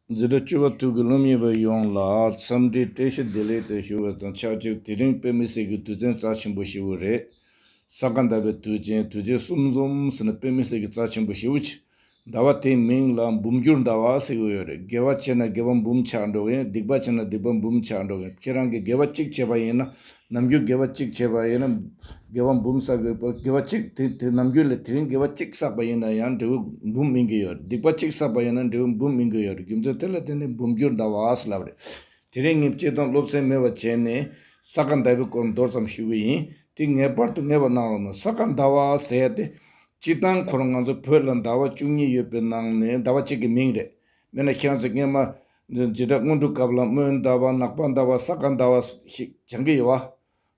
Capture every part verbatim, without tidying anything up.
འཛིན་གྲྭ་བཅུ་པ་དུས་ཀྱི་སློབ་གཉེར་བ་ཡོངས་ལ་འཚམས་འདྲི་བཀྲ་ཤིས་བདེ་ལེགས་དང་ཞུ་བ་དང་ཆབས་ཅིག་དེ་རིང་དཔེ་མི་སྲིད་ཀྱི་དུས་ཆེན་རྩ་ཆེན་པོ་ཞེ་པོ་རེད། ས་ག་ཟླ་བའི་དུས་ཆེན། དུས་ཆེན་གསུམ་འཛོམས་ཟེར་ན་དཔེ་མི་སྲིད་ཀྱི་རྩ་ཆེན་པོ་ཞེ་པོ་ཅིག་ཟླ་བ་དེའི་མིང་ལ་འབུམ་འགྱུར་ཟླ་བ་ཟེར་གྱི་ཡོད་རེད། དགེ་བ་བྱས་ན་དགེ་བ་འབུམ་ཆགས་འགྲོ་གི་ཡིན། སྡིག་པ་བྱས་ན་སྡིག་པ་འབུམ་ཆགས་འགྲོ་གི་ཡིན། ཁྱེད་རང་གིས་དགེ་བ་གཅིག་བྱས་པ་ཡིན་ན། ནམ་རྒྱུན་དགེ་བ་གཅིག་བྱས་པ་ཡིན་ན། དགེ་བ་འབུམ་བསགས་དགོས་པ། དགེ་བ་གཅིག་དེ་དེ་ནམ་རྒྱུན་ལས་དེ་རིང་དགེ་བ་གཅིག་བསགས་པ་ཡིན་ན་ཡང་འབྲས་བུ་འབུམ་སྨིན་གྱི་ཡོད་རེད། སྡིག་པ་གཅིག་བསགས་པ་ཡིན་ན་འབྲས་བུ་འབུམ་སྨིན་གྱི་ཡོད་རེད། རྒྱུ་མཚན་དེ་ལ་བརྟེན་ནས་འབུམ་འགྱུར་ཟླ་བ་ཟེར་ལབ་རེད། དེ་རིང་ངས་སྤྱིར་བཏང་སློབ་ཚན་མེད་པ་བྱས་ནས་ས་ག་ཟླ་བའི་སྐོར་མདོར་ཙམ་ཞུ་གི་ཡིན། དེ་ངེས་པར་དུ་ངེས་པ་གནང་རོགས་གནང་། ས་ག་ཟླ་བ་ཟེར་ཏེ། སྤྱིར་བཏང་ཁོ་རང་ང་ཚོ་བོད་ལ་ཟླ་བ་བཅུ་གཉིས་ཡོད་པའི་ནང་ནས་ཟླ་བ་གཅིག་གི་མིང་རེད། དཔེར་ན་ཁྱེད་རང་ཚོ་སྔོན་མ་འཛིན་གྲྭ་སྔོན་འགྲོ་སྐབས་ལ་སྨོན་ཟླ་བ། ནག་པ་ཟླ་བ། ས་ག་ཟླ་བ་ཞིག་སྦྱང་གི་ཡོད་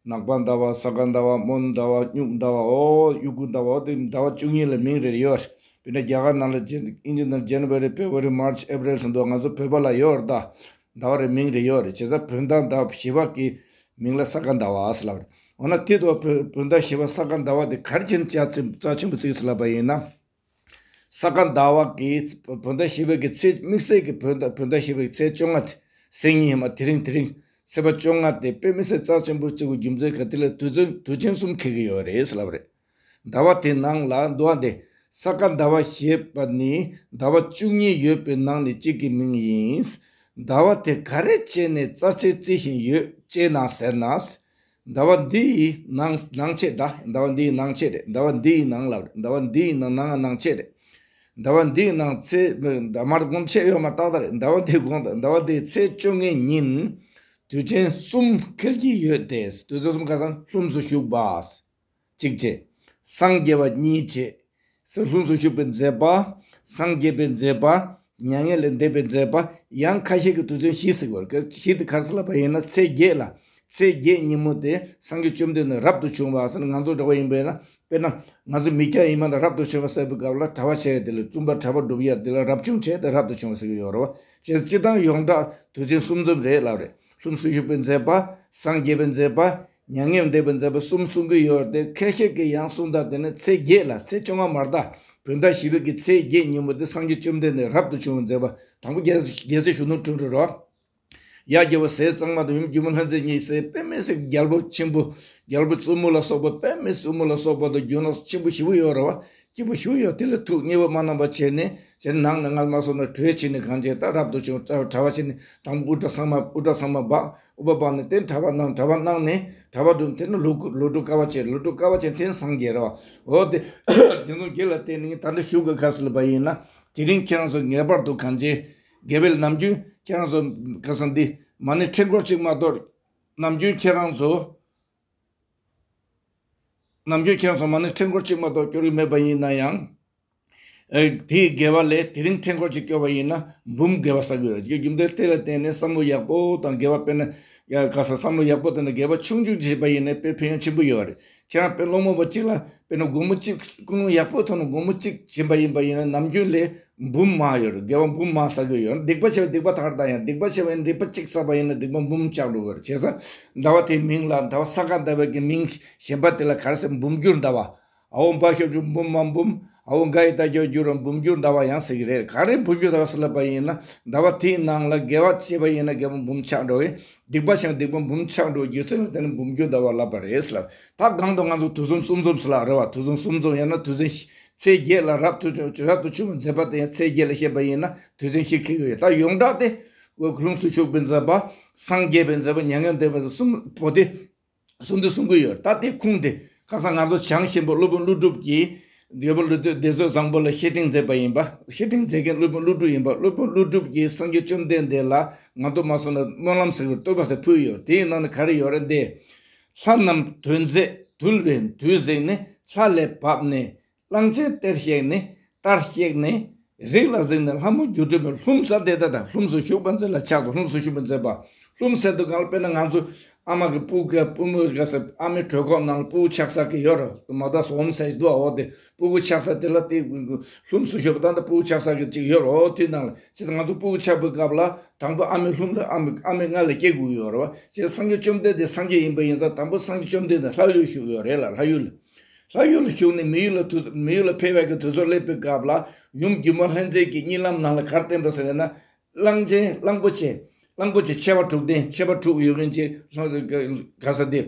བ། ནག་པ་ཟླ་བ། ས་ག་ཟླ་བ། སྨོན་ཟླ་བ། སྨྱུག་ཟླ་བ། འོ་དབྱུག་གུ་ཟླ་བ། འོ་དེ་ཟླ་བ་བཅུ་གཉིས་ལ་མིང་རེ་རེ་ཡོད་རེད། དཔེར་ན་རྒྱ་གར་ནང་ལ་ཇེ་ཨིན་ཇི་ནང་January, February, March, April ཟེར་འདུག་ང་ཚོ་བོད་པ་ལ་ཡོད་རེད་ད། ཟླ་བ་རེ་མིང་རེ་ཡོད་རེད། བྱས་ཙང་བོད་ཟླ་ཟླ་བཞི་པ་གི་མིང་ལ་ས་ག་ཟླ་བ་ཟེར་ལབ་རེད། འོ་ན་དེ་དུ་བོད་བོད་ཟླ་བཞི་པ་ས་ག་ཟླ་བ་དེ་ག་རེ་བྱས་ནས་རྩ་ཆེན་རྩ་ཆེན་པོ་བརྩིས་ཟེར་ལབ་པ་ཡིན་ན། ས་ག་ཟླ་བ་གི་བོད་ཟླ་བཞི་པའི་གི་ཚེས་དམིགས་བསལ་གྱི་བོད་ཟླ་བོད་ཟླ་བཞི་པའི་གི་ཚེས་བཅོ་ལྔ་དེ། སང་ཉིན་ཡིན་མ་དེ་རིང་དེ་རིང་ཚེས་པ་བཅོ་ལྔ་དེ་དཔེ་མི་སྲིད་རྩ་ཆེན་པོ་བརྩི་དགོས་རྒྱུ་མཚན་ག་དེ་ལ་དུས་ཚོད་དུས་ཆེན་གསུམ་འཁེལ་གྱི་ཡོད་རེད་ཟེར་ལབ་རེད། ཟླ་བ་དེ་ནང་ལ་འདུག་པ་དེ། ས་ག་ཟླ་བ་ཞེས་པ་ནི་ཟླ་བ་བཅུ་གཉིས་ཡོད་པའི་ནང་ནས་གཅིག་གི་མིང་ཡིན། ཟླ་བ་དེ་ག་རེ་བྱས་ནས་རྩ་ཆེར་བརྩི་བཞིན་ཡོད་ཅེ་ན་ཟེར་ན། ཟླ་བ་འདི་ཡི་ནང་ནང་ཆེ་ད། ཟླ་བ་འདི་ཡི་ནང་ཆེ་རེད། ཟླ་བ་འདི་ཡི་ནང་ལ་རེད། ཟླ་བ་འདི་ཡི་ནང་ནང་ནང་ཆེ་རེད། ཟླ་བ་འདི་ཡི་ནང་ཚེས་ཟླ་མར་དགོང་ཆེ་ཡོད་མ་ཏག་ཏག་རེད། ཟླ་བ་འདི་དགོང་དག་ཟླ་བ་འདིའི་ཚེས་བཅོ་ལྔའི་ཉིན་དུས་ཆེན་གསུམ་འཁེལ་གྱི་ཡོད་དེ། དུས་ཚོད་གསུམ་ཁ་སང་ལྷུམས་སུ་ཞུགས་པ། གཅིག་བྱས། སངས་རྒྱས་པ་གཉིས་བྱས། ལྷུམས་སུ་ཞུགས་པའི་མཛད་པ། སངས་རྒྱས་པའི་མཛད་པ། མྱ་ངན་ལས་འདས་པའི་མཛད་པ། ཡང་ཁ་ཤས་ཀྱིས་དུས་ཚོད་བཞི་ཟེར་གྱི་ཡོད་རེད། བཞི་དེ་ག་རེ་ཟེར་ལབ་པ་ཡིན་ན་ཚེས་བརྒྱད་ལ། ཚེས་བརྒྱད་ཉིན་མོ་དེ་སངས་རྒྱས་བཅོམ་ལྡན་འདས་རབ་ཏུ་བྱུང་བ་ཟེར་ན་ང་ཚོ་འདྲ་བ་ཡིན་པས་ན། དཔེར་ན་ང་ཚོ་མི་སྐྱ་ཡིན་མ་ད་རབ་ཏུ་བྱུང་བ་ཟེར་བའི་སྐབས་ལ་གྲྭ་པ་བྱས་དེ་ལ་བཙུན་པ་གྲྭ་པ་སྒྲུབ་ཡ་དེ་ལ་རབ་བྱུང་བྱས་དེ་རབ་ཏུ་བྱུང་བ་ཟེར་གྱི་ཡོད་རེད་བ། བྱས་སྤྱིར་བཏང་ཡོངས་གྲགས་དུས་ཆེན་གསུམ་འཛོམས་རེད་ལབ་རེད། ལྷུམས་སུ་ཞུགས་པའི་མཛད་པ། སངས་རྒྱས་པའི་མཛད་པ། མྱ་ངན་འདས་པའི་མཛད་པ་གསུམ་གསུང་གི་ཡོད་དེ། ཁ་ཤས་ཀྱིས་ཡང་གསུང་སྟངས་དེ་ནི་ཚེས་བརྒྱད་ལ། ཚེས་བཅོ་ལྔ་མ་རེད་ད། བོད་ཟླ་བཞི་པའི་གི་ཚེས་བརྒྱད་ཉིན་མོ་དེ་སངས་རྒྱས་བཅོམ་ལྡན་འདས་རབ་ཏུ་བྱུང་བའི་མཛད་པ། དང་པོ་རྒྱལ་རྒྱལ་སྲས་གཞོན་ནུ་འཁྲུངས་རེད་རོ། ཡབ་རྒྱལ་བ་ཟས་གཙང་མ་དང་ཡུམ་སྒྱུ་མ་ལྷ་མཛེས་གཉིས་ཟེར་དཔེ་མི་སྲིད་རྒྱལ་པོ་ཆེན་པོ། རྒྱལ་པོ་བཙུན་མོ་ལ་སོགས་པ། དཔེ་མི་སྲིད་བཙུན་མོ་ལ་སོགས་པ་དང་རྒྱུ་ནོར་ཆེན་པོ་ཞེ་པོ་ཡོད་རེད་བ། སྐྱིད་པོ་ཞེ་པོ་ཡོད། དེ་ལ་ཐུགས་མཉེས་པོ་མ་གནང་བ་བྱས་ནས་བྱས་ནས་ནང་ནས་ང་མ་སོང་ན་གྲོས་བྱས་ནས་གང་བྱས་ད་རབ་ཏུ་བྱུང་གྲྭ་པ་བྱས་ནས་དང་པོ་དབུ་སྐྲ་ཚང་མ་དབུ་སྐྲ་ཚང་མ་སྦགས། དབུ་པ་སྦགས་ནས་དེ་གྲྭ་པ་གནང་། གྲྭ་པ་གནང་ནས་གྲྭ་པ་སྒྲུབ། དེ་ནས་ལོ་ལོ་དྲུག་དཀའ་བ་སྤྱད། ལོ་དྲུག་དཀའ་བ་སྤྱད་དེ་ནས་སངས་རྒྱས་རེད་བ། འོ་དེ་དེ་ཚོ་དགེ་ལ་བརྟེན་ནས་ད་འདི་ཞུ་དགོས་ག་ཟེར་ལབ་པ་ཡིན་ན། དེ་རིང་ཁྱེད་རང་ཚོ་ངེས་པར་དུ་གང་བྱེད། དགེ་བའི་ནམ་རྒྱུན་ཁྱེད་རང་ཚོ་ག་ས་འདི་མ་ཎི་ཕྲེང་སྐོར་གཅིག་མ་གཏོགས། ནམ་རྒྱུན་ཁྱེད་རང་ཚོ་ནམ་རྒྱུན་ཁྱེད་རང་ཚོ་མ་ཎི་ཕྲེང་སྐོར་གཅིག་མ་གཏོགས་སྐྱོར་གྱི་མེད་པ་ཡིན་ན་ཡང་། ཨེ་དེའི་དགེ་བ་ལས་དེ་རིང་ཕྲེང་སྐོར་གཅིག་སྐྱོར་བ་ཡིན་ན་འབུམ་དགེ་བ་བསགས་ཀྱི་ཡོད་རེད། རྒྱུ་མཚན་དེ་ལ་བརྟེན་ནས་བསམ་བློ་ཡག་པོ་དང་དགེ་བ་དཔེར་ན། ཡ་ག་ས་བསམ་བློ་ཡག་པོ་དང་དགེ་བ་ཆུང་ཆུང་བྱེད་པ་ཡིན་ན་དཔེ་ཕན་ཡོན་ཆེན་པོ་ཡོད་རེད། ཁྱེད་རང་དཔེ་སློང་མོ་བ་གཅིག་ལ་དཔེར་ན་སྒོར་མོ་གཅིག་ཀུན་སློང་ཡག་པོ་ཐོག་ནས་སྒོར་མོ་གཅིག་བྱིན་པ་ཡིན་པ་ཡིན་ན་ནམ་རྒྱུན་ལས་འབུམ་མང་ཡོད་རེད། དགེ་བ་འབུམ་མང་བསགས་ཀྱི་ཡོད་རེད། སྡིག་པ་བྱས་པ་སྡིག་པ་དག་རེད་ད། ཡང་སྡིག་པ་བྱས་པ་ཡིན་ན་སྡིག་པ་གཅིག་བསགས་པ་ཡིན་ན་སྡིག་པ་འབུམ་ཆགས་འགྲོ་གི་རེད། བྱས་ཙང་ཟླ་བ་དེའི་མིང་ལ་ཟླ་བ་ས་ག་ཟླ་བའི་གི་མིང་གཞན་པ་དེ་ལ་ག་རེ་ཟེར། འབུམ་འགྱུར་ཟླ་བ། ཨ་བོ་འབའ་ཤོབ་ཅུ་འབུམ་མ་འབུམ། ཨ་བོ་འགའ་ཡི་ད་རྒྱ་འགྱུར་རོ། འབུམ་འགྱུར་ཟླ་བ་ཡང་ཟེར་གི་རེད། ག་རེ་འབུམ་འགྱུར་ཟླ་བ་ཟེར་ལབ་པ་ཡིན་ན་ཟླ་བ་དེའི་ནང་ལ་དགེ་བ་བྱས་པ་ཡིན་ན་དགེ་བ་འབུམ་ཆགས་འགྲོ་གི། སྡིག་པ་བྱས་ན་སྡིག་པ་འབུམ་ཆགས་འགྲོ་རྒྱུ་མཚན་ལ་བརྟེན་ནས་འབུམ་འགྱུར་ཟླ་བ་ལབ་པ་རེད་ལབ། ད་གང་དུ་ང་ཚོ་དུས་གསུམ་གསུམ་འཛོམས་ཟེར་ལབ་རེད་བ། དུས་གསུམ་གསུམ་འཛོམས་ཡང་ན་དུས་ཆེན་ཚེས་བརྒྱད་ལ་རབ་ཏུ་རབ་ཏུ་བྱུང་བའི་མཛད་པ་དེ་ཡང་ཚེས་བརྒྱད་ལ་བཤད་པ་ཡིན་ན་དུས་ཆེན་བཞི་འཁེལ་གི་ཡོད། ད་ཡོངས་གྲགས་དེ་ལྷུམས་སུ་ཞུགས་པའི་མཛད་པ། སངས་རྒྱས་པའི་མཛད་པ། མྱ་ངན་འདས་པའི་གསུམ་པོ་དེ། གསུང་དུ་གསུང་གི་ཡོད། ད་དེ་ཁུངས་དེ་ཁ་སང་ང་ཚོ་བྱང་ཆེན་པོ་སློབ་དཔོན་ཀླུ་སྒྲུབ་ཀྱིས། རྒྱལ་པོ་ཀླུ་སྒྲུབ་སྡེ་སྣོད་བཟང་པོ་ལ་བཤེས་སྤྲིང་མཛད་པ་ཡིན་པ། བཤེས་སྤྲིང་མཛད་མཁན་སློབ་དཔོན་ཀླུ་སྒྲུབ་ཡིན་པ། སློབ་དཔོན་ཀླུ་སྒྲུབ་ཀྱིས་སངས་རྒྱས་བཅོམ་ལྡན་འདས་ལ་ང་ཚོ་མ་སོང་ན་སྨོན་ལམ་ཟེར་བའི་བསྟོད་པ་ཟེར་ཕུལ་ཡོད། དེའི་ནང་ནས་ག་རེ་ཡོད་རེད་འདི། ལྷ་རྣམས་དོན་མཛད་དུལ་བའི་འདུད་ཟེར་ནས། ལྷ་ལས་བབས་ནས་གླང་ཆེན་གཏེར་གཤེགས་ནས། གཏེར་གཤེགས་ནས། རིགས་ལ་གཟིགས་ནས་ལྷ་མོ་སྒྱུ་འཕྲུལ་མའི། ལྷུམས་ས་དེ་ད་ད་ལྷུམས་སུ་ཞུགས་པ་མཛད་ལ་ཆགས་འདུག་ལྷུམས་སུ་ཞུགས་པ་མཛད་པ། ལྷུམས་ཟེར་དུས་གང་ལ་དཔེར་ན་ང་ཚོ་ཨ་མ་གི་སྤུ་གུ་སྤུ་མོ་ག་ས་ཨ་མའི་གྲོད་ཁོག་ནང་ལ་སྤུ་གུ་ཆགས་ས་གི་ཡོད་རེད། མ་ད་སོམ་ཟེར་འདུག་ཨ་འོ་དེ་སྤུ་གུ་ཆགས་ས་དེ་ལ་དེ་ལྷུམས་སུ་ཞུགས་པ་ད་ད་སྤུ་གུ་ཆགས་ས་གི་ཅིག་ཡོད་རེད། འོ་དེ་ནང་ལ་བྱས་ཙང་ང་ཚོ་སྤུ་གུ་ཆགས་པའི་སྐབས་ལ་དང་པོ་ཨ་མའི་ལྷུམས་ལ་ཨ་མའི་ཨ་མའི་མངལ་ལ་སྐྱེ་དགོས་ཡོད་རེད་བ། བྱས་ཙང་སངས་རྒྱས་བཅོམ་ལྡན་འདས་སངས་རྒྱས་ཡིན་པ་ཡིན་ཙང་དང་པོ་སངས་རྒྱས་བཅོམ་ལྡན་འདས་ལྷ་ཡུལ་ཞུགས་ཡོད་རེད་ལ། ལྷ་ཡུལ། ལྷ་ཡུལ་ཞུགས་ནས་མི་ཡུལ་ལ་དུ་མི་ཡུལ་ལ་ཕེབས་པའི་གི་དུས་ཚོད་སླེབས་པའི་སྐབས་ལ་ཡུམ་སྒྱུ་མ་ལྷ་མཛེས་ཀྱིས་གཉིད་ལམ་ནང་ལ་ག་རེ་བསྟན་པ་ཟེར་ན། གླང་ཆེན་གླང་པོ་ཆེ། གླང་པོ་ཆེ་མཆེ་བ་དྲུག་ལྡན་མཆེ་བ་དྲུག་ཡོད་མཁན་གྱི་ལྷ་ག་ས་དེ།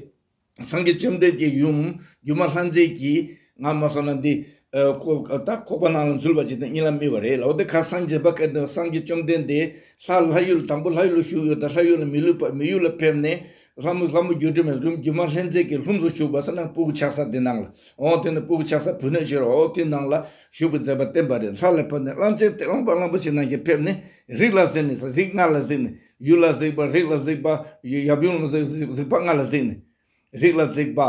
སངས་རྒྱས་བཅོམ་ལྡན་གྱི་ཡུམ་སྒྱུ་མ་ལྷ་མཛེས་ཀྱིས་ང་མ་སོང་ན་འདི་ཁོ་ད་ཁོག་པ་ནང་ལ་འཛུལ་བ་ཅིག་དང་གཉིད་ལམ་རྨིས་པ་རེད་ལ། འོ་དེ་ཁ་སངས་རྒྱས་པ་སངས་རྒྱས་བཅོམ་ལྡན་འདས་ལྷ་ལྷ་ཡུལ་དང་པོ་ལྷ་ཡུལ་ལ་བཞུགས་ཡོད། ད་ལྷ་ཡུལ་ལ་མི་ལུས་པ་མི་ཡུལ་ལ་ཕེབས་ནས་ལྷ་མོ་ལྷ་མོ་སྒྱུ་འཕྲུལ་མའི་ལྷུམས་སྒྱུ་མ་ལྷ་མཛེས་ཀྱི་ལྷུམས་སུ་ཞུགས་པ་ས་ན་སྤུ་གུ་ཆགས་ས་དེ་ནང་ལ། འོ་དེ་ནི་སྤུ་གུ་ཆགས་ས་བུ་སྣོད་ཆེ་རུ་འོ་དེ་ནང་ལ་བཞུགས་པའི་མཛད་པ་བསྟན་པ་རེད། ལྷ་ལ་ཕེབས་ནས་གླང་ཆེན་གླང་པོ་གླང་པོ་ཆེ་ནང་བཞིན་ཕེབས་ནས་རིགས་ལ་གཟིགས་ནས་རིགས་ལྔ་ལ་གཟིགས་ནས་ཡུལ་ལ་གཟིགས་པ་རིགས་ལ་གཟིགས་པ་ཡབ་ཡུམ་ལ་གཟིགས་གཟིགས་པ་ལྔ་ལ་གཟིགས་ནས། རིགས་ལ་གཟིགས་པ།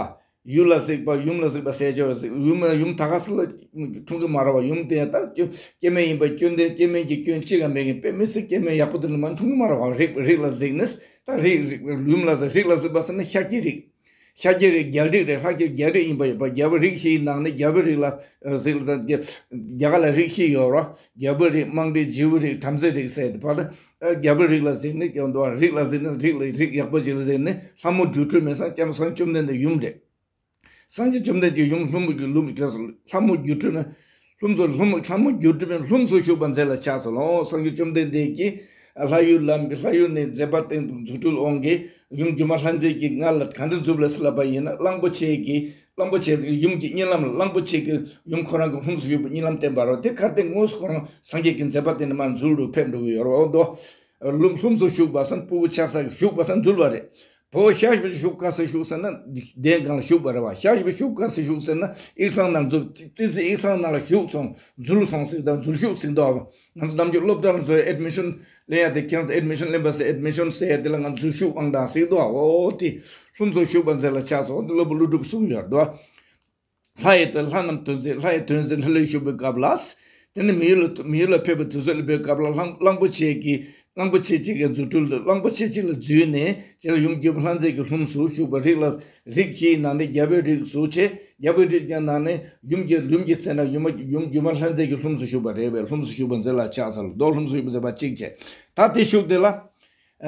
ཡུལ་ལ་གཟིགས་པ་ཡུམ་ལ་གཟིགས་པ་ཟེར་ཆོག་ཡུམ་ཡུམ་ད་ག་ས་ལ་འཁྲུངས་ཀྱི་མ་རེད་བ། ཡུམ་དེ་ཡང་ད་སྐྱོ་སྐྱེ་དམན་ཡིན་པ་སྐྱོན་དེ་སྐྱེ་དམན་གྱི་སྐྱོན་གཅིག་ཀྱང་མེད་མཁན་དཔེ་མི་སྲིད་སྐྱེ་དམན་ཡག་པོ་དེ་ལ་མ་འཁྲུངས་ཀྱི་མ་རེད་བ། རིགས་རིགས་ལ་གཟིགས་ནས་ད་རིགས་རིགས་ཡུམ་ལ་གཟིགས་རིགས་ལ་གཟིགས་པ་ཟེར་ན་ཤཱཀྱའི་རིགས། ཤཱཀྱའི་རིགས་རྒྱལ་རིགས་རེད། ཤཱཀྱའི་རྒྱལ་རིགས་ཡིན་པ་ཡོད་པ། རྒྱལ་པོ་རིགས་བཞི་ཡི་ནང་ནས་རྒྱལ་པོའི་རིགས་ལ་གཟིགས་ལ་རྒྱ་གར་ལ་རིགས་བཞི་ཡོད་ར། རྒྱལ་པོའི་རིགས་དམངས་རིགས་རྗེ་བོའི་རིགས་བྲམ་ཟེའི་རིགས་ཟེར་དེ་བར། རྒྱལ་པོའི་རིགས་ལ་གཟིགས་ནས་ཀྱང་འདུག་རིགས་ལ་གཟིགས་ནས་རིགས་ལ་རིགས་ཡག་པོ་ཅིག་ལ་གཟིགས་ནས་ལྷ་མོ་སྒྱུ་འཕྲུལ་མའི་སངས་རྒྱས་སངས་བཅོམ་ལྡན་འདས་ཡུམ་རེད། སངས་རྒྱས་བཅོམ་ལྡན་འདས་ཀྱི་ཡུམ་ལྷུམས་ཀྱི་ལྷུམས་ཀྱི་ལྷ་མོ་སྒྱུ་འཕྲུལ་མའི་ལྷུམས་སུ་ལྷུམས་ལྷ་མོ་སྒྱུ་འཕྲུལ་མའི་ལྷུམས་སུ་ཞུགས་པ་མཛད་ལ་ཕྱག་འཚལ་ལོ། སངས་རྒྱས་བཅོམ་ལྡན་འདས་ཀྱིས་ལྷ་ཡུལ་ལ་ལྷ་ཡུལ་ནས་མཛད་པ་བསྟན་རྫུ་འཕྲུལ་དབང་གིས་ཡུམ་སྒྱུ་མ་ལྷ་མཛེས་ཀྱིས་ང་ལ་ག་འདྲ་མཛུབ་ལ་སླབ་པ་ཡིན་ན་གླང་པོ་ཆེ་གི་གླང་པོ་ཆེ་ཡུམ་གྱི་གཉིད་ལམ་ལ་གླང་པོ་ཆེ་གི་ཡུམ་ཁོ་རང་གི་ལྷུམས་སུ་ཞུགས་པའི་གཉིད་ལམ་བསྟན་པ་རེད། དེ་གར་དེ་དངོས་སུ་ཁོ་རང་སངས་རྒྱས་ཀྱི་མཛད་པ་བསྟན་ནས་མར་འཛུལ་རུ་ཕེབས་འགྲོ་གི་ཡོད་རེད། འོ་དོ། ལྷུམས་ལྷུམས་སུ་ཞུགས་པ་སང་སྤུ་གུ་ཆགས་ས་ཞུགས་པ་སང་འཛུལ་བ་རེད། བོད་ཤར་བཞུགས་ག་ས་བཞུགས་ཟེར་ན་གདན་སྒང་ལ་བཞུགས་པ་རེད་བ། ཤར་བཞུགས་ག་ས་བཞུགས་ཟེར་ན་ཡིག་ཚང་ནང་འཛུལ་ཙི་ཙི་ཡིག་ཚང་ནང་ལ་བཞུགས་སོང་། འཛུལ་སོང་ཟེར་དང་འཛུལ་ཞུགས་ཟེར་འདུག་བ། ང་ཚོ་ནམ་རྒྱུན་སློབ་གྲྭ་ལ་འཛུལ་ཨེཌ་མི་ཤོན་ལེན་ཡ་དེ་ཁྱེད་རང་ཚོ་ཨེཌ་མི་ཤོན་ལེན་པ་ཟེར་ཨེཌ་མི་ཤོན་ཟེར་ཡ་དེ་ལ་ང་འཛུལ་ཞུགས་ཨང་དང་ཟེར་འདུག་བ། འོ་དེ་ལྷུམས་སུ་ཞུགས་པ་མཛད་ལ་ཆགས་སོང་། འོ་དེ་སློབ་བུ་ཀླུ་སྒྲུབ་གསུངས་ཡོད་འདུག་བ། ལྷ་ཡི་དོན་ལྷ་རྣམས་དོན་མཛད་ལྷ་ཡི་དོན་མཛད་ལྷ་ལུས་ཞུགས་པའི་སྐབས་ལ། དེ་ནི་མི་ཡུལ་ལ་མི་ཡུལ་ལ་ཕེབས་པའི་དུས་ཚོད་སླེབས་པའི་སྐབས་ལ་གླང་གླང་པོ་ཆེ་གི་གླང་པོ་ཆེ་གཅིག་གི་རྫུ་འཕྲུལ་དུ་གླང་པོ་ཆེ་གཅིག་ལ་འཛུལ་ནས་དེ་ལ་ཡུམ་སྒྱུ་མ་ལྷ་མཛེས་ཀྱི་ལྷུམས་སུ་ཞུགས་པ། རིགས་ལ་རིགས་བཞིའི་ནང་ནས་རྒྱལ་པོའི་རིགས་སུ་ཆེ། རྒྱལ་པོའི་རིགས་ཀྱི་ནང་ནས་ཡུམ་གྱི་ཡུམ་གྱི་ཚེ་ན་ཡུམ་ཡུམ་སྒྱུ་མ་ལྷ་མཛེས་ཀྱི་ལྷུམས་སུ་ཞུགས་པ་རེད་པས། ལྷུམས་སུ་ཞུགས་པ་མཛད་ལ་ཕྱག་འཚལ་ལོ། ལྷུམས་སུ་ཞུགས་པ་མཛད་པ་གཅིག་བྱས། ད་དེ་ཞུགས་དེ་ལ་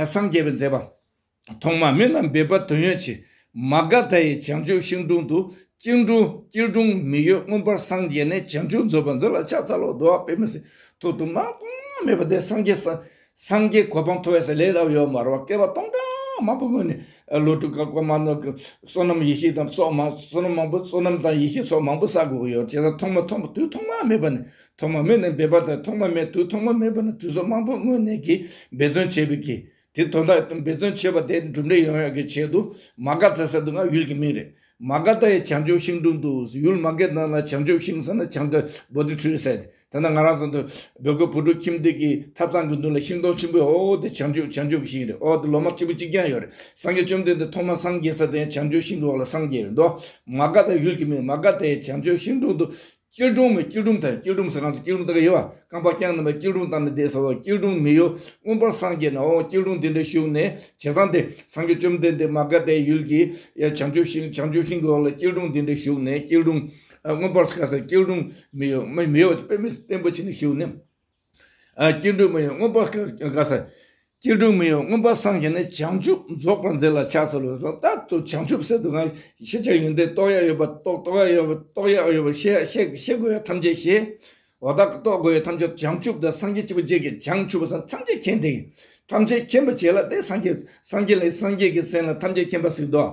སངས་རྒྱས་པའི་མཛད་པ། ཐོག་མ་མེད་ན་འབད་པ་དོན་ཡོད་ཕྱིར། མ་ག་དྷ་ཡི་བྱང་ཆུབ་ཤིང་དྲུང་དུ། སྐྱིལ་ཀྲུང་སྐྱིལ་ཀྲུང་མི་གཡོ་མངོན་པར་སངས་རྒྱས་ནས། བྱང་ཆུབ་རྫོགས་པར་མཛད་ལ་ཕྱག་འཚལ་ལོ། འདུག་བ། དཔེ་མི་སྲིད་ཐོག་ཏུ་མ་ཐོག་མ་མེད་པ་དེ་སངས་རྒྱས་ས་སངས་རྒྱས་གོ་འཕང་ཐོབ་པའི་ས་ལས་རབ་ཡོད་མ་རེད་བ། བསྐལ་པ་སྟོང་ཕྲག་མང་པོ་སྔོན་ནས་ལོ་དྲུག་བཀའ་བཀའ་མ་ནོར་བསོད་ནམས་ཡེ་ཤེས་དང་ཚོགས་མང་བསོད་ནམས་མང་པོ་བསོད་ནམས་དང་ཡེ་ཤེས་ཚོགས་མང་པོ་བསགས་དགོས་ཀྱི་ཡོད། བྱས་ཙང་ཐོག་མ་ཐོག་མ་དུས་ཐོག་མ་མེད་པ་ནས་ཐོག་མ་མེད་ནས་འབད་པ་དང་ཐོག་མ་མེད་དུས་ཐོག་མ་མེད་པ་ནས་དུས་ཚོད་མང་པོ་སྔོན་ནས་ཀྱི་འབད་བརྩོན་བྱས་པའི་གི་དེ་དོན་དག་འབད་བརྩོན་བྱས་པ་དེ་འགྲུབ་འབྲས་ཡོང་ཡག་གི་ཆེད་དུ་མ་ག་དྷ་ཟེར་དུས་ང་ཡུལ་གྱི་མིང་རེད། མ་ག་དྷ་ཡི་བྱང་ཆུབ་ཤིང་དྲུང་དུ། ཡུལ་མ་ག་དྷ་ན་བྱང་ཆུབ་ཤིང་ཟེར་ན་བྱང་དུ་བོ་དྷི་ཊི་ཟེར་ཏེ། ད་ལྟ་ང་རང་ཚོ་འདི་བོད་ཀྱི་བོད་ཕྲུག་ཁྱིམ་སྡེ་གི་ཐབ་ཚང་གི་མདུན་ལ་ཤིང་སྡོང་ཆེན་པོ་ཡོད། འོ་དེ་བྱང་ཆུབ་བྱང་ཆུབ་ཤིང་རེད། འོ་དེ་ལོ་མ་གཅིག་པུ་གཅིག་རྐྱང་ཡོད་རེད། སངས་རྒྱས་བཅོམ་ལྡན་འདས་ཐོག་མ་སངས་རྒྱས་ས་དེ་བྱང་ཆུབ་ཤིང་གི་འོག་ལ་སངས་རྒྱས་རེད་འདུག་མ་ག་དྷ་ཡུལ་གྱི་མིང་མ་ག་དྷ་ཡི་བྱང་ཆུབ་ཤིང་དྲུང་དུ། སྐྱིལ་ཀྲུང་མི་སྐྱིལ་ཀྲུང་དང་སྐྱིལ་ཀྲུང་ཟེར་ང་ཚོ་སྐྱིལ་ཀྲུང་ལྟ་གི་ཡོད་བ། རྐང་པ་བརྐྱངས་ནས་སྐྱིལ་ཀྲུང་བཏང་ནས་བསྡད་ཟེར་བ། སྐྱིལ་ཀྲུང་མི་གཡོ་མངོན་པར་སངས་རྒྱས་ནས། འོ་སྐྱིལ་ཀྲུང་འདི་འདྲ་བཞུགས་ནས་བྱས་ཙང་དེ་སངས་རྒྱས་བཅོམ་ལྡན་འདས་མ་ག་དྷའི་ཡུལ་གྱི་ཡ་བྱང་ཆུབ་ཤིང་བྱང་ཆུབ་ཤིང་གི་འོག་ལ་སྐྱིལ་ཀྲུང་འདི་འདྲ་བཞུགས་ནས་སྐྱིལ་ཀྲུང་ཨ་མངོན་པར་ག་ས་སྐྱིལ་ཀྲུང་མི་གཡོ་མི་མི་གཡོ་དཔེ་མི་སྲིད་བརྟན་པོ་བྱས་ནས་བཞུགས་ནས། ཨ་སྐྱིལ་ཀྲུང་མི་གཡོ་མངོན་པར་ག་ས། སྐྱིལ་ཀྲུང་མི་གཡོ་མངོན་པར་སངས་རྒྱས་ནས། བྱང་ཆུབ་རྫོགས་པར་མཛད་ལ་ཕྱག་འཚལ་ལོ། ད་དུ་བྱང་ཆུབ་ཟེར་དུས་ང་ཤེས་བྱ་ཡོན་ཏན་རྟོགས་ཡ་ཡོད་པ་རྟོགས་རྟོགས་ཡ་ཡོད་པ་རྟོགས་ཡ་ཡོད་པ་ཤེས་ཤེས་ཤེས་དགོས་ཡ་ཐམས་ཅད་ཤེས། འོ་ད་རྟོགས་དགོས་ཡ་ཐམས་ཅད་བྱང་ཆུབ་དང་སངས་རྒྱས་གཅིག་པུ་རྗེས་ཀྱི་བྱང་ཆུབ་ཟེར་ཐམས་ཅད་མཁྱེན་ཏེ། ཐམས་ཅད་མཁྱེན་པ་བྱས་ལ་དེ་སངས་རྒྱས་སངས་རྒྱས་ལ་སངས་རྒྱས་ཀྱི་མཚན་ལ་ཐམས་ཅད་མཁྱེན་པ་ཟེར་དོ།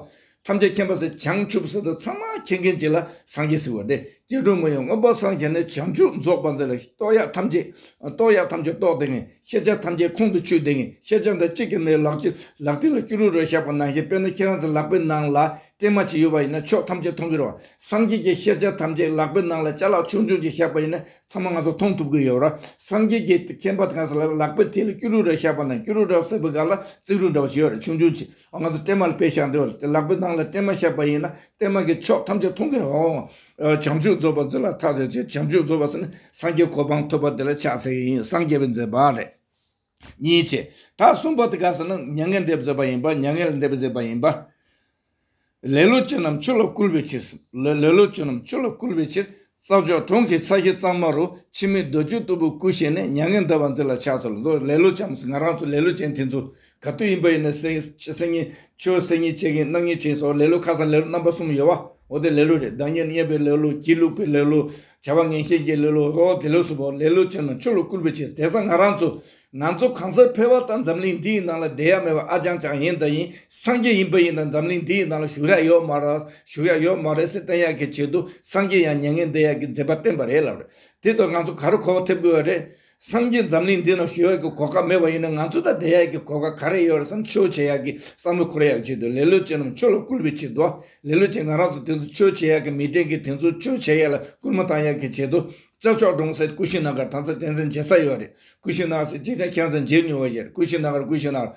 ཐམས་ཅད་མཁྱེན་པ་ཟེར་བྱང་ཆུབ་ཟེར་དུས་ཚང་མ་མཁྱེན་མཁན་ཅིག་ལ་སངས་རྒྱས་ཟེར་བ་རེད། སྐྱིལ་ཀྲུང་མི་གཡོ་མངོན་པར་སངས་རྒྱས་ནས། བྱང་ཆུབ་རྫོགས་པར་མཛད་ལ། རྟོགས་ཡག་ཐམས་ཅད་རྟོགས་ཡག་ཐམས་ཅད་རྟོགས་ཏེ་ངས་ཤེས་བྱ་ཐམས་ཅད་ཁོང་དུ་ཆུད་དེ་ངས་ཤེས་བྱ་འདི་གཅིག་ཀྱང་མེད། ལག་ལག་མཐིལ་ལ་སྐྱུ་རུ་རུ་བཞག་པ་ནང་བཞིན། དཔེར་ན་ཁྱེད་རང་ཚོ་ལག་པའི་ནང་ལ་སྲན་མ་ཅིག་ཡོད་པ་ཡིན་ན་ཕྱོགས་ཐམས་ཅད་མཐོང་གི་རེད་བ། སངས་རྒྱས་ཀྱི་ཤེས་བྱ་ཐམས་ཅད་ལག་པའི་ནང་ལ་ཅ་ལག་ཆུང་ཆུང་ཅིག་བཞག་པ་ཡིན་ན། ཚང་མ་ང་ཚོ་མཐོང་ཐུབ་ཀྱི་ཡོད་ར། སངས་རྒྱས་ཀྱི་མཁྱེན་པ་དེ་ག་ས་ལ་ལག་པའི་མཐིལ་ལ་སྐྱུ་རུ་ར་བཞག་པ་ན། སྐྱུ་རུ་ར་ཟེར་བའི་སྒང་ལ་རྩིག་རུ་འདྲ་བ་ཞིག་ཡོད་རེད། ཆུང་ཆུང་ཅིག་ཨ་ང་ཚོ་སྲན་མ་ལ་དཔེ་བཞག་འདི་བ་རེད། ལག་པའི་ནང་ལ་སྲན་མ་བཞག་པ་ཡིན་ན་སྲན་མ་གི་ཕྱོགས་ཐམས་ཅད་མཐོང་གི་རེད། འོ། བྱང་ཆུབ་རྫོགས་པར་མཛད་ལ་ཕྱག་འཚལ་ལོ། བྱང་ཆུབ་རྫོགས་པ་ཟེར་ན་སངས་རྒྱས་གོ་འཕང་ཐོབ་པ་དེ་ལ་ཕྱག་འཚལ་ཡིན། སངས་རྒྱས་པའི་མཛད་པ་རེད། གཉིས་བྱས། ད་གསུམ་པ་དེ་ག་ཟེར་ན་མྱ་ངན་འདས་པའི་མཛད་པ་ཡིན་པ། མྱ་ངན་ལས་འདས་པའི་མཛད་པ་ཡིན་པ། ལེ་ལོ་ཅན་རྣམས་ཆོས་ལ་བསྐུལ་བའི་ཕྱིར། ལེ་ལེ་ལོ་ཅན་རྣམས་ཆོས་ལ་བསྐུལ་བའི་ཕྱིར། རྩྭ་མཆོག་གྲོང་གི་ས་གཞི་གཙང་མ་རུ། འཆི་མེད་རྡོ་རྗེ་སྟུག་པོ་སྐུ་བཞེངས་ནས། མྱ་ངན་འདའ་བར་མཛད་ལ་ཕྱག་འཚལ་ལོ། ལེ་ལོ་ཅན་ང་རང་ཚོ་ལེ་ལོ་ཅན་དེ་ཚོ་ག་དུས་ཡིན་པ་ཡིན་ན་སེང་སེང་ཉིན་ཆོས་སེང་ཉིན་བྱེད་མཁན་གནངས་ཉིན་བྱེད་སོགས་ལེ་ལོ་ཁ་སང་ལེ་ལོ་རྣམ་པ་གསུམ་ཡོད་བ། འོ་དེ་ལེ་ལོ་རེད། བདག་ཉིད་རྙེད་པའི་ལེ་ལོ། སྒྱིད་ལུག་པའི་ལེ་ལོ། བྱ་བ་ངན་ཤེས་ཀྱི་ལེ་ལོ། འོ་དེ་ལེ་ལོ་གསུམ་པོ་ལེ་ལོ་ཅན་རྣམས་ཆོས་ལ་བསྐུལ་བའི་ཕྱིར། དེང་སང་ང་རང་ཚོ་ ང་ཚོ་གང་སར་ཕེབས་པ་དང་འཛམ་གླིང་འདིའི་ནང་ལ་བསྡད་ཡ་མེད་པ་ཨ་ཅང་ཅང་ཡིན་ད་ཡིན། སངས་རྒྱས་ཡིན་པ་ཡིན་ན་འཛམ་གླིང་འདིའི་ནང་ལ་བཞུགས་ཡ་ཡོད་མ་རེད། བཞུགས་ཡ་ཡོད་མ་རེད་ཟེར་བསྟན་ཡ་གི་ཆེད་དུ། སངས་རྒྱས་ཡང་མྱ་ངན་འདས་ཡ་གི་མཛད་པ་བསྟན་པ་རེད་ལབ་རེད། དེ་དང་ང་ཚོ་ག་རེ་གོ་བ་ཐེབས་དགོས་པ་རེད། སངས་རྒྱས་འཛམ་གླིང་འདི་ན་བཞུགས་ཡ་གི་གོ་སྐབས་མེད་པ་ཡིན་ན། ང་ཚོ་ད་བསྡད་ཡ་གི་གོ་སྐབས་ག་རེ་ཡོད་རེད་བསམ། ཆོས་བྱེད་ཡ་གི་བསམ་བློ་འཁོར་ཡ་གི་ཆེད་དུ། ལེ་ལོ་ཅན་རྣམས་ཆོས་ལ་བསྐུལ་བའི་ཆེད་དུ། ལེ་ལོ་ཅན་ང་རང་ཚོ་དེ་ཚོ་ཆོས་བྱེད་ཡ་གི་མི་གྲལ་གྱི་དེ་ཚོ་ཆོས་བྱེད་ཡ་ལ་སྐུལ་མ་བཏང་ཡ་གི་ཆེད་དུ། རྩྭ་མཆོག་གྲོང་ཟེར་ཀུ་ཤི་ན་གར་ད་ཚ་དྲན་ཚན་བྱེད་ས་ཡོད་རེད། ཀུ་ཤི་ན་གར་ཟེར་ཅི་ཆ་ཁྱད་མཚར་མཇལ་མྱོང་བ་ཡོད་རེད། ཀུ་ཤི་ན་གར་ཀུ་ཤི་ན་གར་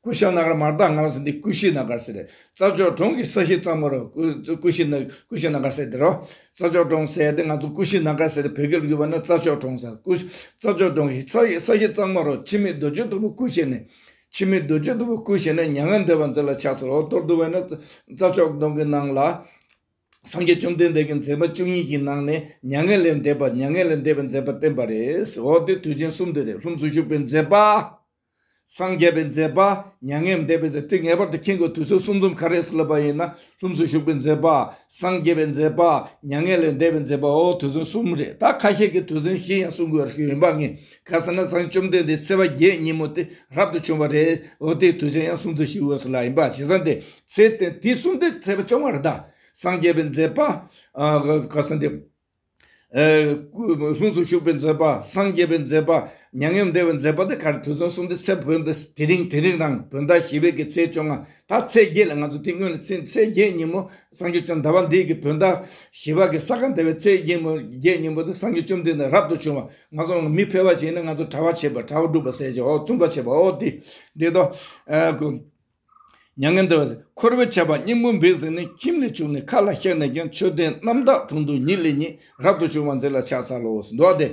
ཀུ་ཤ་ན་གར་མར་དང་ང་རང་ཚོ་འདི་ཀུ་ཤི་ན་གར་ཟེར་རེད། རྩྭ་མཆོག་གྲོང་གི་ས་གཞི་གཙང་མ་རུ། ཀུ་ཀུ་ཤི་ན་ཀུ་ཤི་ན་གར་ཟེར་དེ་རོ། རྩྭ་མཆོག་གྲོང་ཟེར་དེ་ང་ཚོ་ཀུ་ཤི་ན་གར་ཟེར་དེ་བོད་སྐད་ལ་བསྒྱུར་བ་ན་རྩྭ་མཆོག་གྲོང་ཟེར། ཀུ་རྩྭ་མཆོག་གྲོང་གི་ས་གཞི་ས་གཞི་གཙང་མ་རུ། འཆི་མེད་རྡོ་རྗེ་སྟོབས་པོ་སྐུ་གཤེགས་ནས། འཆི་མེད་རྡོ་རྗེ་སྟོབས་པོ་སྐུ་གཤེགས་ནས། མྱ་ངན་འདས་པ་མཛད་ལ་ཕྱག་འཚལ་ལོ། མདོར་བསྡུ་བས་ན་རྩྭ་མཆོག་གྲོང་གི་ནང་ལ། སངས་རྒྱས་བཅོམ་ལྡན་འདས་ཀྱི་མཛད་པ་བཅུ་གཉིས་ཀྱི་ནང་ནས་མྱ་ངན་ལས་འདས་པ། མྱ་ངན་ལས་འདས་པའི་མཛད་པ་བསྟན་པ་རེད། འོ་དེ་དུས་ཆེན་གསུམ་དེ་རེད། ལྷུམས་སུ་ཞུགས་པའི་མཛད་པ། སངས་རྒྱས་པའི་མཛད་པ། མྱ་ངན་འདས་པའི་མཛད་པ། དེ་ངེས་པར་དུ་མཁྱེན་དགོས། དུས་ཚོད་གསུམ་འཛོམས་ག་རེ་ཟེར་ལབ་པ་ཡིན་ན། ལྷུམས་སུ་ཞུགས་པའི་མཛད་པ། སངས་རྒྱས་པའི་མཛད་པ། མྱ་ངན་ལས་འདས་པའི་མཛད་པ། འོ་དུས་ཚོད་གསུམ་རེད། ད་ཁ་ཤས་ཀྱིས་དུས་ཚོད་བཞི་ཡང་གསུང་དགོས་ཞུ་ཡིན་པ་ངས། ག་ཟེར་ན་སངས་རྒྱས་བཅོམ་ལྡན་འདས་ཚེས་པ་བརྒྱད་ཉིན་མོ་དེ་རབ་ཏུ་བྱུང་བ་རེད། འོ་དེ་དུས་ཆེན་ཡང་གསུམ་ཚོ་ཞུ་དགོས་ཟེར་ལ་ཡིན་པ། བྱས་ཙང་དེ་ཚེས་དེ་དེ་གསུམ་དེ་ཚེས་པ་བཅོ་ལྔ་རེད་ད། སངས་རྒྱས་པའི་མཛད་པ། ཨ་ག་ཟེར་འདི། ཨེ་ལྷུམས་སུ་ཞུགས་པའི་མཛད་པ། སངས་རྒྱས་པའི་མཛད་པ། མྱ་ངན་འདས་པའི་མཛད་པ་དེ་ག་རེ། དུས་ཚོད་གསུམ་དེ་ཚེ་བོད་འདི་དེ་རིང་དེ་རིང་རང་བོད་ཟླ་བཞི་པའི་གི་ཚེས་བཅོ་ལྔ། ད་ཚེས་བརྒྱད་ལ་ང་ཚོ་དེ་སྔོན་ལ་ཚེས་ཚེས་བརྒྱད་ཉིན་མོ་སངས་རྒྱས་བཅོམ་ཟླ་བ་འདིའི་གི་བོད་ཟླ་བཞི་པ་གི་ས་ག་ཟླ་བའི་ཚེས་བརྒྱད་མོ་བརྒྱད་ཉིན་མོ་དེ་སངས་རྒྱས་བཅོམ་ལྡན་འདས་རབ་ཏུ་བྱུང་བ། ང་ཚོ་མི་ཕལ་བ་ཞིག་ནི་ང་ཚོ་གྲྭ་པ་བྱེད་པ། གྲྭ་པ་སྒྲུབ་པ་ཟེར་གྱི། འོ་བཙུན་པ་བྱེད་པ། འོ་དེ་འདི་དོ། ཨ་ཁུ། མྱ་ངན་འདས་པ། འཁོར་བའི་ཆར་པ་སྙིང་པོ་འབིགས་བཟུང་ནས། ཁྱིམ་ལས་བྱུང་ནས་མཁའ་ལ་གཤེགས་ནས་ཀྱང་། མཆོད་རྟེན་རྣམ་དག་དྲུང་དུ་ཉིད་ལས་ཉིད། རབ་ཏུ་བྱུང་བ་མཛད་ལ་ཕྱག་འཚལ་ལོ། འདུག་སྟེ།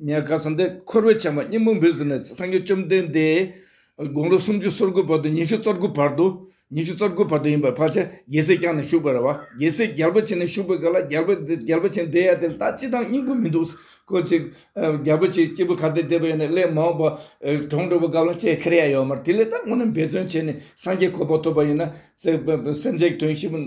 ཉེ་ག་ས་འདི་འཁོར་བའི་ཆར་པ་སྙིང་པོ་འབིགས་བཟུང་ནས། སངས་རྒྱས་བཅོམ་ལྡན་འདས་དགུང་ལོ་སུམ་ཅུ་སོ་དགུ་བར་དུ། ཉི་ཤུ་རྩ་དགུ་བར་དུ། ཉི་ཤུ་རྩ་དགུ་བར་དུ་ཡིན་པ། ཕལ་ཆེར་རྒྱལ་སྲིད་བསྐྱངས་ནས་བཞུགས་པ་རེད་བ། རྒྱལ་སྲིད་རྒྱལ་པོ་བྱས་ནས་བཞུགས་པའི་སྐབས་ལ། རྒྱལ་པོ་རྒྱལ་པོ་བྱས་ནས་བསྡད་ཡ་དེ་ལ་ད་སྤྱིར་བཏང་སྙིང་པོ་མི་འདུག། ཁོ་ཅིག་ཨ་རྒྱལ་པོ་ཅིག་སྐྱེས་བུ་ག་དེ་བསྡད་པ་ཡིན་ན། སླེབས་མ་འོངས་པ་ཨ་གྲོངས་འགྲོ་བའི་སྐབས་ལ་ཅིག་ཁེར་ཡ་ཡོད་མ་རེད། དེ་ལས་ད་དངོས་གནས་འབད་བརྩོན་བྱས་ནས་སངས་རྒྱས་གོ་འཕང་ཐོབ་པ་ཡིན་ན། སེམས་སེམས་ཅན་གྱི་དོན་ཆེན་པོ།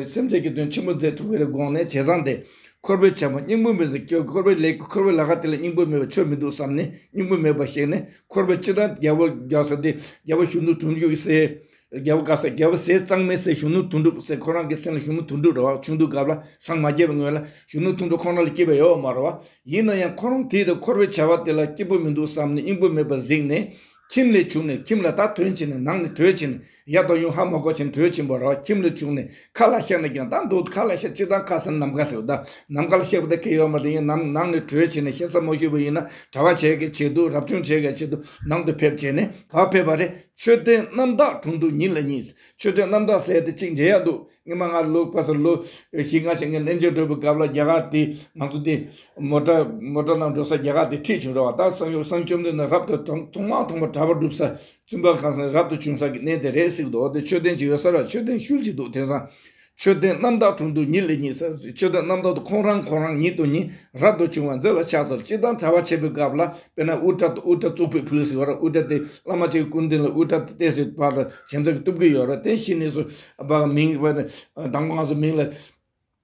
སེམས་ཅན་གྱི་དོན་ཆེན་པོ་མཛད་ཐུབ་ཀྱི་རེད་དགོངས་ནས། བྱས་ཙང་དེ་འཁོར་བའི་ཆར་པ་སྙིང་པོ་མེད་ཟེར། འཁོར་བའི་ལས། འཁོར་བའི་ལས་ཀ་དེ་ལ་སྙིང་པོ་མེད་པ་ཆོས་མི་འདུག་བསམ་ནས། སྙིང་པོ་མེད་པ་ཤེས་ནས། འཁོར་བའི་སྤྱིར་བཏང་རྒྱལ་པོ་རྒྱལ་ས་དེ། རྒྱལ་པོ་གཞོན་ནུ་དོན་གྲུབ་ཟེར། རྒྱལ་པོ་ག་ས། རྒྱལ་པོ་ཟས་གཙང་མའི་སྲས་གཞོན་ནུ་དོན་གྲུབ་ཟེར། ཁོ་རང་གི་མཚན་ལ་གཞོན་ནུ་དོན་གྲུབ་རེད་བ། ཆུང་དུས་སྐབས་ལ་སངས་མ་རྒྱས་པའི་སྔོན་ལ་གཞོན་ནུ་དོན་གྲུབ་ཁོ་རང་ལ་སྐྱེས་པ་ཡོད་མ་རེད་བ། ཡིན་ན་ཡང་ཁོ་རང་དེའི་དུས་འཁོར་བའི་བྱ་བ་དེ་ལ་སྐྱིད་པོ་མི་འདུག་བསམ་ནས་སྙིང་པོ་མེད་པར་གཟིགས་ནས། ཁྱིམ་ལས་བྱུང་ནས། ཁྱིམ་ལ་ད་ཐོན་ཕྱིན་ནས། ནང་ནས་བྲོས་ཕྱིན་ནས། ཡར་དང་ཡང་ཧ་མ་གོ་ཕྱིན་བྲོས་ཕྱིན་པ་རེད་བ། ཁྱིམ་ལས་བྱུང་ནས་མཁའ་ལ་གཤེགས་ནས་ཀྱང་། ད་འདུག་མཁའ་ལ་གཤེགས། སྤྱིར་བཏང་མཁའ་ཟེར་ན་ནམ་མཁའ་ཟེར་བ། ད་ནམ་མཁའ་ལ་གཤེགས་པ་དེ་གལ་ཡོད་མ་རེད། ཡིན་ནམ་ནང་ནས་བྲོས་ཕྱིན་ནས། གཤེགས་ས་མ་ཞུས་པ་ཡིན་ན་གྲྭ་པ་བྱེད་ཀྱི་ཆེད་དུ། རབ་བྱུང་བྱེད་ཀྱི་ཆེད་དུ་ནང་དུ་ཕེབས་བྱས་ནས། ག་ཕེབས་པ་རེད། མཆོད་རྟེན་རྣམ་དག་དྲུང་དུ་ཉིད་ལ་ཉིད། མཆོད་རྟེན་རྣམ་དག་ཟེར་དེ་གཅིག་མཇལ་ཡག་འདུག། སྔོན་མ་ང་ལོ་ག་ས་ལོ་བཞི་ལྔ་ཞིག་ངས་གླེང་བརྗོད་འགྲོ་བའི་སྐབས་ལ། རྒྱ་གར་དེ་ང་ཚོ་དེ་མོ་ཊ་མོ་ཊ་ནང་འགྲོ་ས་རྒྱ་གར་དེ་ཁྲིད་བྱུང་རེད་བ། ད་སངས་སངས་བཅོམ་ལྡན་འདས་རབ་ཏུ་ཐོག་ཐོག་མ་ཐོག་མ་གྲྭ་པ་སྒྲུབ་ས་བཙུན་པ་གང་ས་རབ་ཏུ་བྱུང་ས་གི་གནས་དེ་རེད་ཟེར་གི་འདུག། འོ་དེ་མཆོད་རྟེན་ཅིག་ཡོད་ས་རེད། མཆོད་རྟེན་ཤུལ་ཅིག་འདུག། དེང་སང་མཆོད་རྟེན་རྣམ་དག་དྲུང་དུ་ཉིད་ལས་ཉིད་ཟེར། མཆོད་རྟེན་རྣམ་དག་ཏུ་ཁོང་རང་ཁོང་རང་ཉིད་དུ་ཉིད་རབ་ཏུ་བྱུང་བ་མཛད་ལ་ཕྱག་འཚལ། སྤྱིར་བཏང་གྲྭ་པ་བྱེད་པའི་སྐབས་ལ། དཔེར་ན་དབུ་སྐྲ་དབུ་སྐྲ་བཙུགས་པའི་ཕུལ་ཟེར་བ་རེད། དབུ་སྐྲ་དེ་བླ་མ་གཅིག་གི་སྐུ་མདུན་ལ་དབུ་སྐྲ་དེ་བལྟས་ཟེར་བ་ལ་བྱམས་བརྩེ་གིས་གཏུབ་ཀྱི་ཡོད་རེད། དེ་གཞི་ནས་སུ་བ་མིང་བ་དང་པོ་ང་ཚོ་མིང་ལ་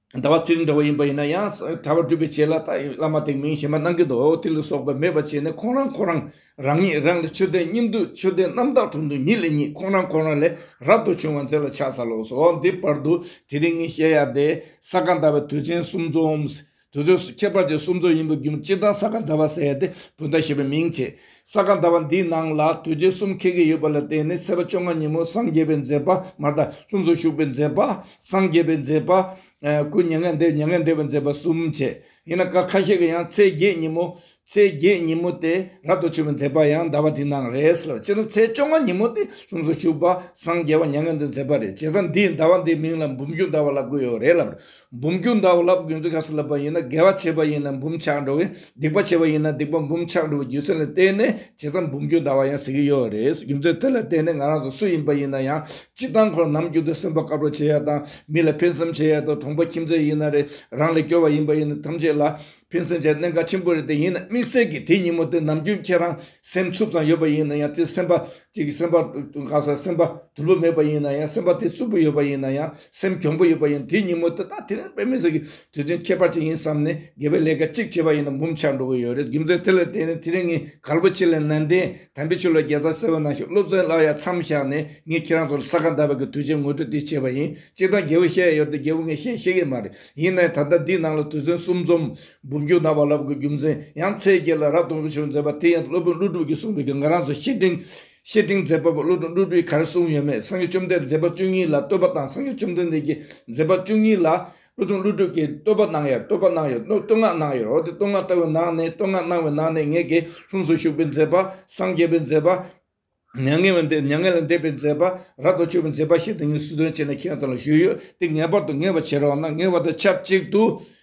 ཟླ་བ་ཚེ་རིང་འདྲ་བ་ཡིན་པ་ཡིན་ན་ཡང་གྲྭ་པ་སྒྲུབ་པའི་ཆེད་ལ་ད་བླ་མ་དེ་མིང་གཞན་པ་གནང་གི་འདུག། འོ་དེ་ལ་སོགས་པ་མེད་པ་བྱས་ནས་ཁོང་རང་ཁོང་རང་རང་ཉིད་རང་ལས། མཆོད་རྟེན་སྙིང་དུ། མཆོད་རྟེན་རྣམ་དག་དྲུང་དུ་ཉིད་ལས་ཉིད། ཁོང་རང་ཁོང་རང་ལས་རབ་ཏུ་བྱུང་བ་མཛད་ལ་ཕྱག་འཚལ་ལོ། འོ་འདི་བར་དུ་དེ་རིང་ངས་བཤད་ཡ་དེ་ས་ག་ཟླ་བའི་དུས་ཆེན་གསུམ་འཛོམས། དུས་ཚོད་ཁྱད་པར་ཅན་གསུམ་ཚོགས་ཡིན་པའི་རྒྱུ་མཚན་སྤྱིར་བཏང་ས་ག་ཟླ་བ་ཟེར་ཡ་དེ་བོད་ཟླ་བཞི་པའི་མིང་བྱས། ས་ག་ཟླ་བ་འདིའི་ནང་ལ་དུས་ཆེན་གསུམ་འཁེལ་གྱི་ཡོད་པ་ལ་བརྟེན་ནས། ཚེས་པ་བཅོ་ལྔ་ཉིན་མོ་སངས་རྒྱས་པའི་མཛད་པ། མར་ད་ལྷུམས་སུ་ཞུགས་པའི་མཛད་པ། སངས་རྒྱས་པའི་མཛད་པ། ཨ་སྐུ་མྱ་ངན་འདས། མྱ་ངན་འདས་པའི་མཛད་པ་གསུམ་བྱས། ཡིན་ན་ཁ་ཁ་ཤས་ཀྱིས་ཡང་ཚེས་བརྒྱད་ཉིན་མོ། ཚེས་བརྒྱད་ཉིན་མོ་དེ་རབ་ཏུ་བྱུང་བའི་མཛད་པ་ཡང་ཟླ་བ་འདིའི་ནང་རེད་ཟེར་བ། སྤྱིར་ན་ཚེས་བཅོ་ལྔ་ཉིན་མོ་དེ་ལྷུམས་སུ་ཞུགས་པ། སངས་རྒྱས་པ། མྱ་ངན་འདས་མཛད་པ་རེད། བྱས་ཙང་འདིའི་ཟླ་བ་འདིའི་མིང་ལ་འབུམ་འགྱུར་ཟླ་བ་ལབ་ཀྱི་ཡོད་རེད་ལབ། འབུམ་འགྱུར་ཟླ་བ་ལབ་དགོས་ཚུལ་ག་ཟེར་ལབ་པ་ཡིན་ན། དགེ་བ་བྱས་པ་ཡིན་ན་འབུམ་ཆགས་འགྲོ་གི། སྡིག་པ་བྱས་པ་ཡིན་ན་སྡིག་པ་འབུམ་ཆགས་འགྲོ་བའི་རྒྱུ་མཚན་ལ་བརྟེན་ནས། བྱས་ཙང་འབུམ་འགྱུར་ཟླ་བ་ཡང་ཟེར་གྱི་ཡོད་རེད། རྒྱུ་མཚན་དེ་ལ་བརྟེན་ནས་ང་རང་ཚོ་སུ་ཡིན་པ་ཡིན་ན་ཡང་། སྤྱིར་བཏང་ཁོ་རང་ནམ་རྒྱུན་དུ་སེམས་པ་དཀར་པོ་བྱེད་ཡ་དང་། མི་ལ་ཕན་སེམས་བྱེད་ཡ་དང་། གྲོང་པ་ཁྱིམ་མཚེས་ཡིན་ན་རེད། རང་ལས་སྐྱོ་བ་ཡིན་པ་ཡིན་ན་ཐམས་ཅད་ལ་ཕན་སེམས་བྱེད་གནད་འགག་ཆེན་པོ་རེད། དེ་ཡིན་ན། དམིགས་བསལ་གྱི་དེ་ཉིན་མོ་དེ་ནམ་རྒྱུན་ཁྱེད་རང་སེམས་འཚུབ་ཙམ་ཡོད་པ་ཡིན་ན་ཡང་དེ་སེམས་པ་གཅིག་གི་སེམས་པ་ག་ས་སེམས་པ་དུལ་པོ་མེད་པ་ཡིན་ན་ཡང་སེམས་པ་དེ་རྩུབ་པོ་ཡོད་པ་ཡིན་ན་ཡང་སེམས་གྱོང་པོ་ཡོད་པ་ཡིན་དེ་ཉིན་མོ་དེ་ད་དེ་རིང་དཔེ་མི་སྲིད་ཀྱི་དུས་ཆེན་ཁྱད་པར་ཅིག་ཡིན་བསམ་ནས་དགེ་བའི་ལས་ཀ་གཅིག་བྱས་པ་ཡིན་ན་འབུམ་ཆགས་འགྲོ་གི་ཡོད་རེད། རྒྱུ་མཚན་དེ་ལ་བརྟེན་ནས་དེ་རིང་ངས་གལ་པོ་ཆེ་ལ་ནན་ཏན་དམ་པའི་ཆོས་ལ་དགེ་རྩ་གསལ་བ་ནང་བཞིན་སློབ་ཚན་ལ་ཡང་མཚམས་བཞག་ནས་ངས་ཁྱེད་རང་ཚོ་ལ་ས་ག་ཟླ་བ་གི་དུས་ཆེན་ངོ་སྤྲོད་དེ་བྱས་པ་ཡིན། སྤྱིར་བཏང་རྒྱལ་པོ་བཤད་ཡོད་དེ་རྒྱལ་པོ་ངས་བཤད་ཤེས་ཀྱི་མ་རེད། ཡིན་ནའི་ད་ལྟ་འདི་ནང་ལ་དུས་ཚོད་གསུམ་འཛོམས་འབུམ་འགྱུར་ན་བ་ལབ་གི་རྒྱུ་མཚན་ཡང་ཚེས་བརྒྱད་ལ་རབ་དང་རིམ་པ་ཆེན་པོ་མཛད་པ་དེ་ཡང་སློབ་དཔོན་ཀླུ་སྒྲུབ་ཀྱིས་གསུངས་པའི་གི་ང་རང་ཚོ་བཤེས་སྤྲིང་བཤེས་སྤྲིང་མཛད་པ་པོ་སློབ་དཔོན་ཀླུ་སྒྲུབ་ཀྱིས་ག་རེ་གསུངས་ཡོད་མེད། སངས་རྒྱས་བཅོམ་ལྡན་མཛད་པ་བཅུ་གཉིས་ལ་བསྟོད་པ་དང་སངས་རྒྱས་བཅོམ་ལྡན་འདས་ཀྱི་མཛད་པ་བཅུ་གཉིས་ལ་སློབ་དཔོན་ཀླུ་སྒྲུབ་ཀྱིས་བསྟོད་པ་གནང་ཡ་བསྟོད་པ་གནང་ཡོད་བསྟོད་བསྟོད་བསྔགས་གནང་ཡོད། འོ་དེ་བསྟོད་བསྔགས་བཏབ་པའི་ནང་ནས་བསྟོད་བསྔགས་གནང་བའི་ནང་ནས་ངེད་ཀྱི་ལྷུམས་སུ་ཞུགས་པའི་མཛད་པ་སངས་རྒྱས་པའི་མཛད་པ། མྱ་ངན་ལས་འདས་མྱ་ངན་ལས་འདས་པའི་མཛད་པ་རབ་ཏུ་བྱུང་བའི་མཛད་པ་ཞིག་དང་ངས་ཟུར་འདོན་བྱས་ནས་ཁྱེད་རང་ཚོ་ལ་ཞུས་ཡོད། དེ་ངེས་པར་དུ་ངེས་པར་བྱེད་རོགས་གནང་། ངེས་པར་དུ་ཆབས་ཅིག་ཏུ་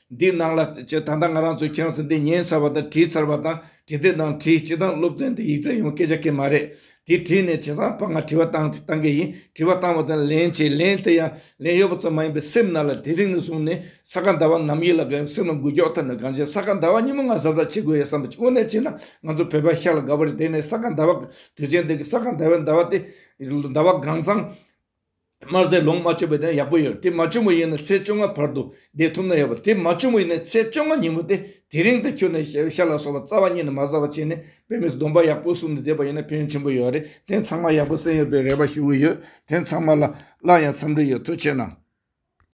འདི་ནང་ལ་ད་ལྟ་ང་རང་ཚོས་ཁྱེད་རང་ཚོ་འདི་ཉན་ཚར་བ་དང་བྲིས་ཚར་བ་དང་བྲིས་དེབ་ནང་བྲིས། སྤྱིར་བཏང་སློབ་ཚན་འདི་ཡིག་ཚད་ཡོང་སྐད་ཆ་གང་ཡང་མ་རེད། དེ་བྲིས་ནས་བྱས་ཙང་ཕར་ང་དྲི་བ་བཏང་བཏང་གི་ཡིན། དྲི་བ་བཏང་བ་དང་ལན་བྱེད་ལན་དེ་ཡང་ལན་ཡོད་པ་ཙམ་མ་ཡིན་པའི་སེམས་ནང་ལ་དེ་རིང་ནས་བཟུང་ནས་ས་ག་ཟླ་བ་ནམ་ཡིན་ལ་གང་སེམས་ལ་འགུལ་སྐྱོད་ཐོན་ནས་གང་བྱས་ས་ག་ཟླ་བ་ཉིན་མོ་ང་གཟབ་གཟབ་བྱེད་དགོས་ཡ་བསམ་པ་ཅིག་དངོས་གནས་བྱས་ན་ང་ཚོ་བོད་པ་ཤ་ལ་དགའ་བ་རེད། དེ་ནས་ས་ག་ཟླ་བ་དུས་ཆེན་འདི་གི་ས་ག་ཟླ་བའི་ཟླ་བ་དེ་ཟླ་བ་གང་ཚང་དམར་ཟས་ལོངས་མ་སྤྱོད་པའི་དེ་ཡག་པོ་ཡོད། དེ་མ་བྱུང་བ་ཡིན་ན་ཚེས་བཅོ་ལྔ་བར་དུ་བསྡད་ཐུབ་ན་ཡག་པོ། དེ་མ་བྱུང་བ་ཡིན་ན་ཚེས་བཅོ་ལྔ་ཉིན་མོ་དེ་དེ་རིང་དེ་ཁྱོན་ནས་ཤ་ཤ་ལ་སོགས་པ་རྩ་བ་ཉིད་ནས་མ་ཟ་བ་བྱས་ནས་དཔེ་མི་སྲིད་སྡོམ་པ་ཡག་པོ་བསྲུངས་ནས་བསྡད་པ་ཡིན་ན་ཕན་ཡོན་ཆེན་པོ་ཡོད་རེད། དེ་ཚང་མ་ཡག་པོ་གསན་ཡོད་པའི་རེ་བ་ཞུ་གི་ཡོད། དེ་ཚང་མ་ལ་སླར་ཡང་འཚམས་འདྲི་ཡོད། ཐུགས་རྗེ་གནང་།